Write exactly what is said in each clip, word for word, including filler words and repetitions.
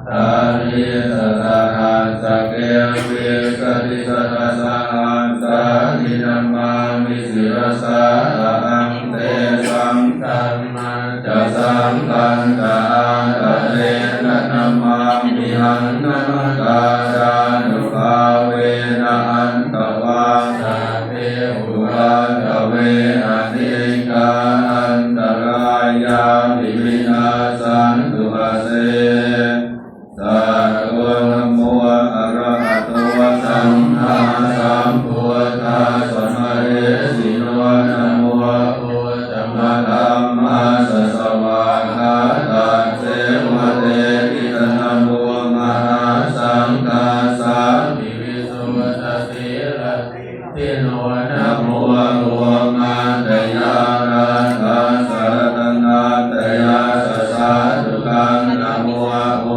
Sahassāni satasahassake vīsatisatasahassāni namāmi sirasā ahaṃ. Tesaṃ dhammañca saṅghañca ādarena namāmihaṃ. Namakārānubhāvena hantvā sabbe upaddave anekā antarāyāpi vinassantu asesato. Namo arahato sammāsambuddhassa mahesino. Namo uttamadhammassa svākkhātasseva tenidha. Namo mahāsaṅghassāpi visuddhasīladiṭṭhino. Namo omātyāraddhassa ratanattayassa sādhukaṃ. Namo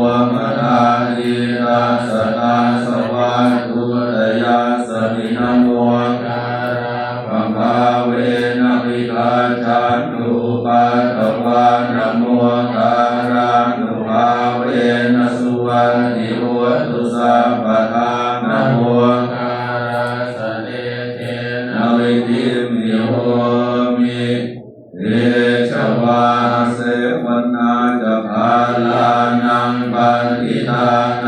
omakātītassa tassa vatthuttayassapi. Namokārappabhāvena vigacchantu upaddavā. Namokārānubhāvena suvatthi hotu sabbadā. Namokārassa tejena vidhimhi homi tejavā. Asevanā ca bālānaṃ paṇḍitānaṃ